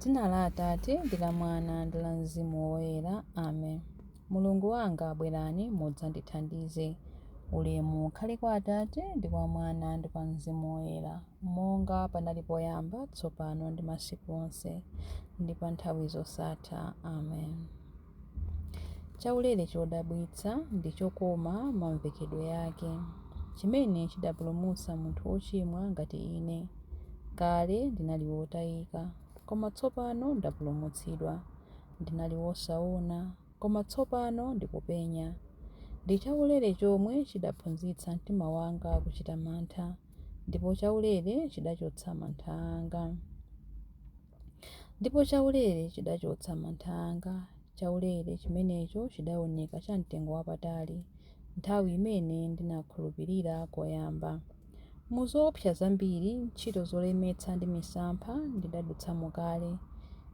Dzina la Atate ndi la Mwana ndi la Mzimu Woyera. Amen. Mulungu wanga, bwerani mudzandithandize. Ulemu ukhale kwa Atate ndi kwa Mwana ndi kwa Mzimu Woyera, monga panali poyamba, tsopano ndi masiku onse, ndi pa nthawi zosatha. Amen. Chaulere chodabwitsa ndi chokoma mamvekedwe ake, chimene chidapulumutsa munthu wochimwa ngati ine. Kale ndinali wotayika, koma tsopano ndapulumutsidwa. Ndinali wosaona, koma tsopano ndikupenya. Ndi chaulere chomwe chidaphunzitsa mtima wanga kuchita mantha, ndipo chaulere chidachotsa mantha anga. Ndipo chaulere chidachotsa mantha anga. Chaulere chimenecho chidaoneka cha mtengo wapatali nthawi imene ndinakhulupirira koyamba. Mu zoopsa zambiri, ntchito zolemetsa ndi misampha ndidadutsamo kale.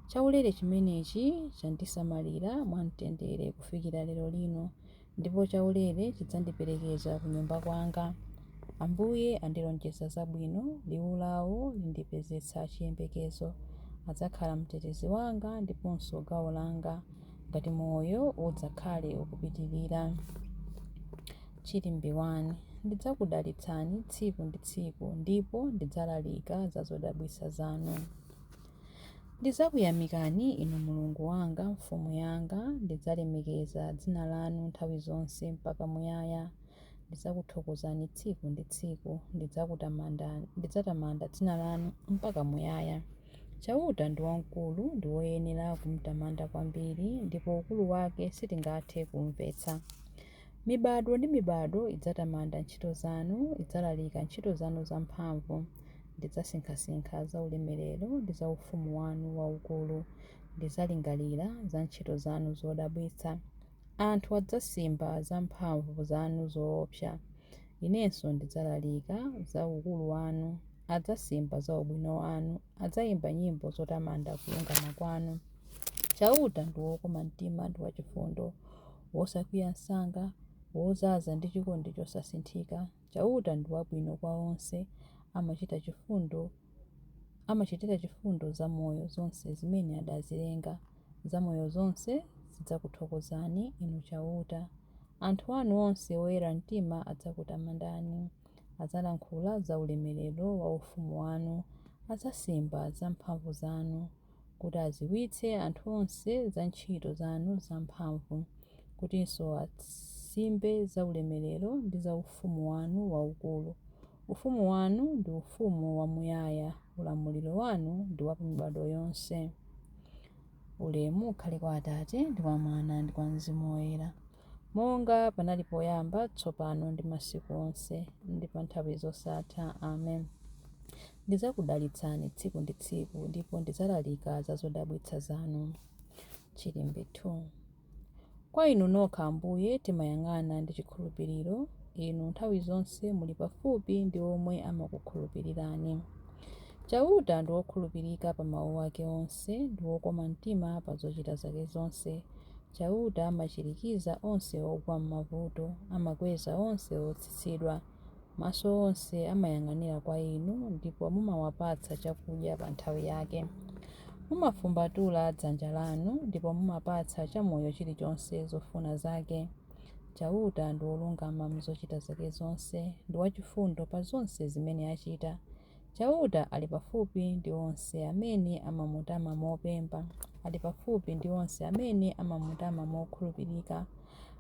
Chaulere chimenechi chandisamalira mwamtendere kufikira lero lino, ndipo chaulere chidzandiperekeza kunyumba kwanga. Ambuye andilonjeza zabwino, liwu lawo lindipezetsa chiyembekezo. Adzakhala mtetezi wanga ndiponso gawo langa, ngati moyo udzakhale ukupitirira. Chilimbi 1. Ndidzakudalitsani tsiku ndi tsiku, ndipo ndidzalalika za zodabwitsa zanu. Ndidzakuyamikani, Inu Mulungu wanga, Mfumu yanga, ndidzalemekeza dzina lanu nthawi zonse mpaka muyaya. Ndidzakuthokozani tsiku ndi tsiku, ndidzatamanda dzina lanu mpaka muyaya. Chauta ndi wamkulu, ndi woyenera kumtamanda kwambiri, ndipo ukulu wake sitingathe kuumvetsa. Mibadwo ndi mibadwo idzatamanda ntchito zanu, idzalalika ntchito zanu zamphamvu. Ndidzasinkhasinkha za ulemerero ndi za ufumu wanu waukulu. Ndidzalingalira za ntchito zanu zodabwitsa. Anthu adzasimba za mphamvu zanu zoopsa. Inenso ndidzalalika za ukulu wanu. Adzasimba za ubwino wanu, adzayimba nyimbo zotamanda kulungama kwanu. Chauta ndi wokoma mtima ndi wachifundo, wosakwiya msanga, wodzaza ndi chikondi chosasinthika. Chauta ndi wabwino kwa onse, amachitira chifundo zamoyo zonse zimene adazilenga. Zamoyo zonse zidzakuthokozani, Inu Chauta. Anthu anu onse oyera mtima adzakutamandani. Adzalankhula za ulemerero wa ufumu wanu, adzasimba za mphamvu zanu, kuti adziwitse anthu onse za ntchito zanu zamphamvu, kutinso asimbe za ulemerero ndi za ufumu wanu waukulu. Ufumu wanu ndi ufumu wamuyaya, ulamuliro wanu ndi wa mibadwo yonse. Ulemu ukhale kwa Atate ndi kwa Mwana ndi kwa Mzimu Woyera, monga panali poyamba, tsopano ndi masiku onse, ndi pa nthawi zosatha. Amen. Ndidzakudalitsani tsiku ndi tsiku, ndipo ndidzalalika za zodabwitsa zanu. Chilimbi 2. Kwa inu nokha, Ambuye, timayang'ana ndi chikhulupiriro. Inu nthawi zonse muli pafupi ndi omwe amakukhulupirirani. Chauta ndi wokhulupirika pa mawu ake onse, ndi wokoma mtima pa zochita zake zonse. Chauta amachirikiza onse ogwa m'mavuto, amakweza onse otsitsidwa. Maso onse amayang'anira kwa inu, ndipo mumawapatsa chakudya pa nthawi yake. Mumafumbatula dzanja lanu, ndipo mumapatsa chamoyo chilichonse zofuna zake. Chauta ndi wolungama m'zochita zake zonse, ndi wachifundo pa zonse zimene achita. Chauta ali pafupi ndi onse amene amamutama mopemba, ali pafupi ndi onse amene amamutama mokhulupirika.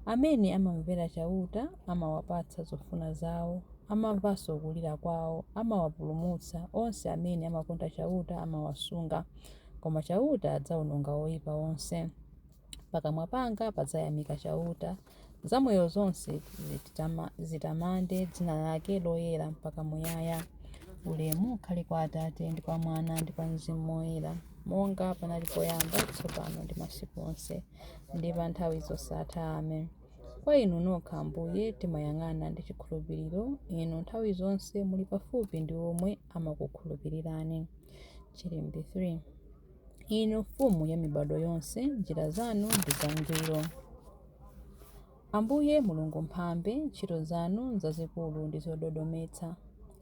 Amene amamvera Chauta amawapatsa zofuna zawo, amamvanso kulira kwawo, amawapulumutsa. Onse amene amakonda Chauta amawasunga, koma Chauta adzawononga oyipa onse. Pakamwa panga padzayamika Chauta. Zamoyo zonse zitamande dzina lake loyera mpaka muyaya. Ulemu ukhale kwa Atate ndi kwa Mwana ndi kwa Mzimu Woyera, monga panali poyamba, tsopano ndi masiku onse, ndi pa nthawi zosatha. Amen. Kwa inu nokha, Ambuye, timayang'ana ndi chikhulupiriro. Inu nthawi zonse muli pafupi ndi omwe amakukhulupirirani. Chilimbi 3. Inu Mfumu ya mibadwo yonse, njira zanu ndi zangwiro. Ambuye Mulungu Mphambe, ntchito zanu nzazikulu ndi zododometsa.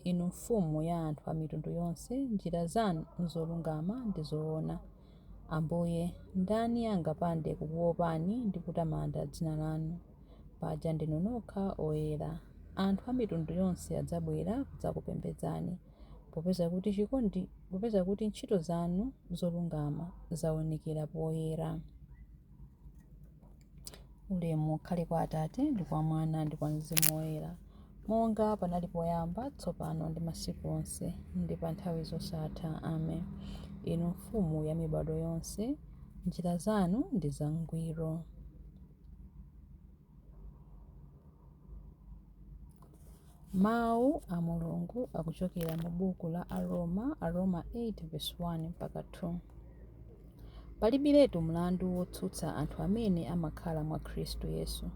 Inu Mfumu ya anthu a mitundu yonse, njira zanu nzolungama ndi zoona. Ambuye, ndani angapande kukuopani ndi kutamanda dzina lanu? Paja ndinu nokha oyera. Anthu a mitundu yonse adzabwera kudzakupembedzani, popeza kuti ntchito zanu zolungama zaonekera poyera. Ulemu ukhale kwa Atate, ndi kwa Mwana, ndi kwa Mzimu Woyera, monga panali poyamba, tsopano ndi masiku onse, ndi pa nthawi zosatha. Amen. Inu Mfumu ya mibadwo yonse, njira zanu ndi zangwiro. Mawu a Mulungu akuchokera mu buku la Aroma, Aroma 8 verse 1 mpaka 2. Palibiretu mlandu wotsutsa anthu amene amakhala mwa Khristu Yesu,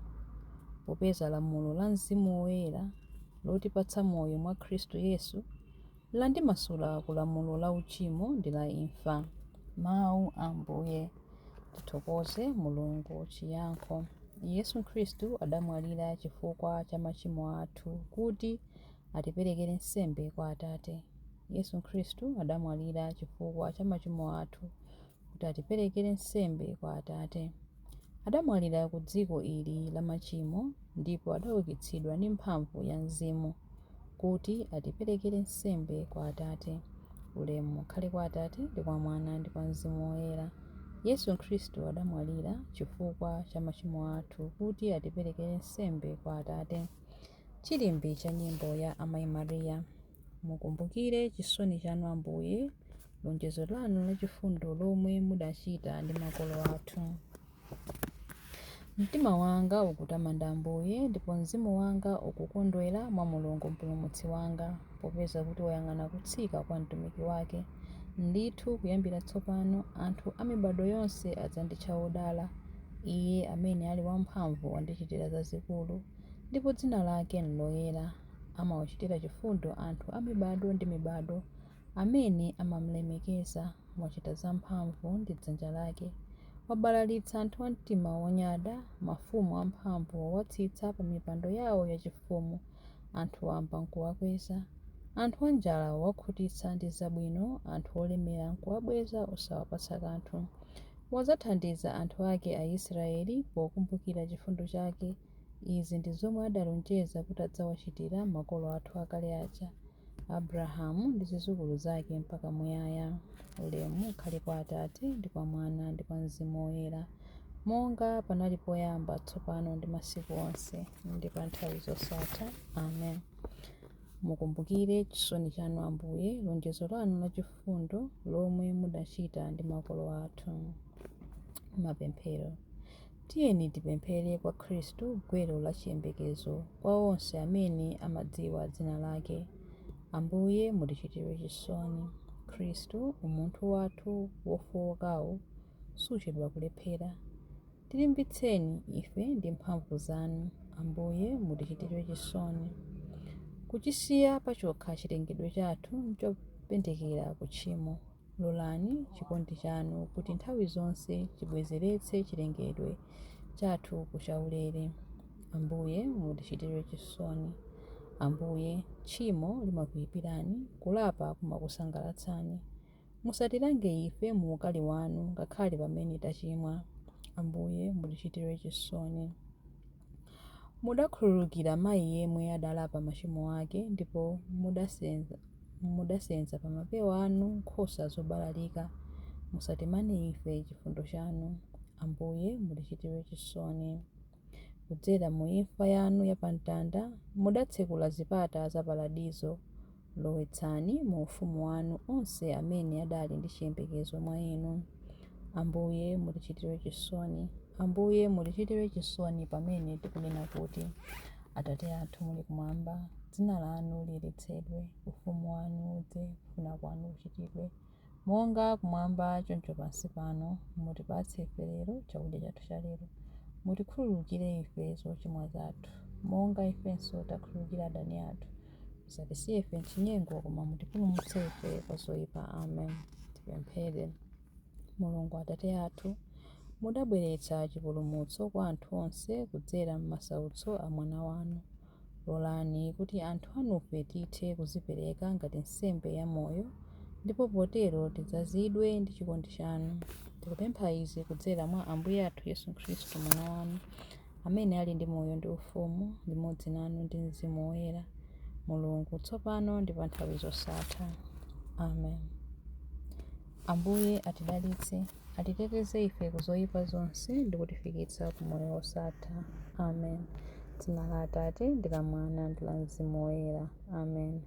popeza lamulo la Mzimu Woyera lotipatsa moyo mwa Khristu Yesu landimasula ku lamulo la uchimo ndi la imfa. Mawu a Ambuye. Tithokoze Mulungu. Chiyankho. Yesu Khristu adamwalira chifukwa cha machimo athu kuti atiperekere nsembe kwa Atate. Yesu Khristu adamwalira chifukwa cha machimo athu kuti atiperekere nsembe kwa Atate. Adamwalira ku dziko ili la machimo ndipo adaukitsidwa ndi mphamvu ya Mzimu kuti atiperekere nsembe kwa Atate. Ulemu ukhale kwa Atate ndi kwa Mwana ndi kwa Mzimu Woyera. Yesu Khristu adamwalira chifukwa cha machimo athu kuti atiperekere nsembe kwa Atate. Chilimbi cha nyimbo ya Amayi Maria. Mukumbukire chisoni chanu Ambuye, lonjezo lanu lachifundo lomwe mudachita ndi makolo athu. Mtima wanga ukutamanda Ambuye, ndipo mzimu wanga ukukondwera mwa Mulungu Mpulumutsi wanga, popeza kuti wayang'ana kutsika kwa mtumiki wake. Ndithu kuyambira tsopano anthu a mibadwo yonse adzanditcha wodala. Iye amene ali wamphamvu wandichitira zazikulu, ndipo dzina lake n'loyera. Amawachitira chifundo anthu a mibadwo ndi mibadwo amene amamlemekeza. Wachita zamphamvu ndi dzanja lake. Wabalalitsa anthu a mtima wonyada, mafumu amphamvu wawatsitsa pa mipando yawo yachifumu, anthu wamba n'kuwakweza. Anthu anjala wawakhutitsa ndi zabwino, anthu olemera n'kuwabweza osawapatsa kanthu. Wadzathandiza anthu ake Aisraeli pokumbukira chifundo chake. Izi ndi zomwe adalonjeza kuti adzawachitira makolo athu akale aja, Abrahamu ndi zidzukulu zake mpaka muyaya. Ulemu ukhale kwa Atate ndi kwa Mwana ndi kwa Mzimu Woyera, monga panali poyamba, tsopano ndi masiku onse, ndi pa nthawi zosatha. Amen. Mukumbukire chisoni chanu Ambuye, lonjezo lanu lachifundo lomwe mudachita ndi makolo athu. Mapemphero. Tiyeni tipemphere kwa Khristu, gwero la chiyembekezo kwa onse amene amadziwa dzina lake. Ambuye mutichitire chisoni. Khristu, umunthu wathu wofowokawu suchedwa kulephera. Tilimbitseni ife ndi mphamvu zanu. Ambuye mutichitire chisoni. Kuchisiya pachokha chilengedwe chathu n'chopendekera ku tchimo. Lolani chikondi chanu kuti nthawi zonse chibwezeretse chilengedwe chathu ku chaulere. Ambuye mutichitire chisoni. Ambuye, tchimo limakuyipirani, kulapa kumakusangalatsani. Musatilange ife mu ukali wanu ngakhale pamene tachimwa. Ambuye mutichitire chisoni. Mudakhululukira mayi yemwe adalapa machimo ake ndipo mudasenza pa mapewa anu nkhosa zobalalika. Musatimane ife chifundo chanu. Ambuye mutichitire chisoni. Kudzera mu imfa yanu ya pamtanda mudatsekula zipata za paradizo. Lowetsani mu ufumu wanu onse amene adali ndi chiyembekezo mwa inu. Ambuye mutichitire chisoni. Ambuye mutichitire chisoni pamene tikunena kuti, Atate athu muli kumwamba, dzina lanu liyeretsedwe, ufumu wanu udze, kufuna kwanu kuchitidwe, monga kumwamba choncho pansi pano. Mutipatse ife lero chakudya chathu cha lero. Mutikhululukire ife zochimwa zathu, monga ifenso takhululukira adani athu. Musatisiye ife m'chinyengo, koma mutipulumutse ife kwa zoyipa. Amen. Tipemphere. Mulungu Atate athu, mudabweretsa chipulumutso kwa anthu onse kudzera m'masautso a Mwana wanu. Lolani kuti anthu anufe tithe kudzipereka ngati nsembe yamoyo Ndipo potero tidzazidwe ndi chikondi chanu. Tikupempha izi kudzera mwa Ambuye athu Yesu Khristu Mwana wanu, amene ali ndi moyo ndi ufumu, limodzi nanu ndi Mzimu Woyera, Mulungu, tsopano ndi pa nthawi zosatha. Amen. Ambuye atidalitse, atiteteze ife ku zoyipa zonse ndi kutifikitsa ku moyo wosatha. Amen. Dzina la Atate ndi la Mwana ndi la Mzimu Woyera. Amen.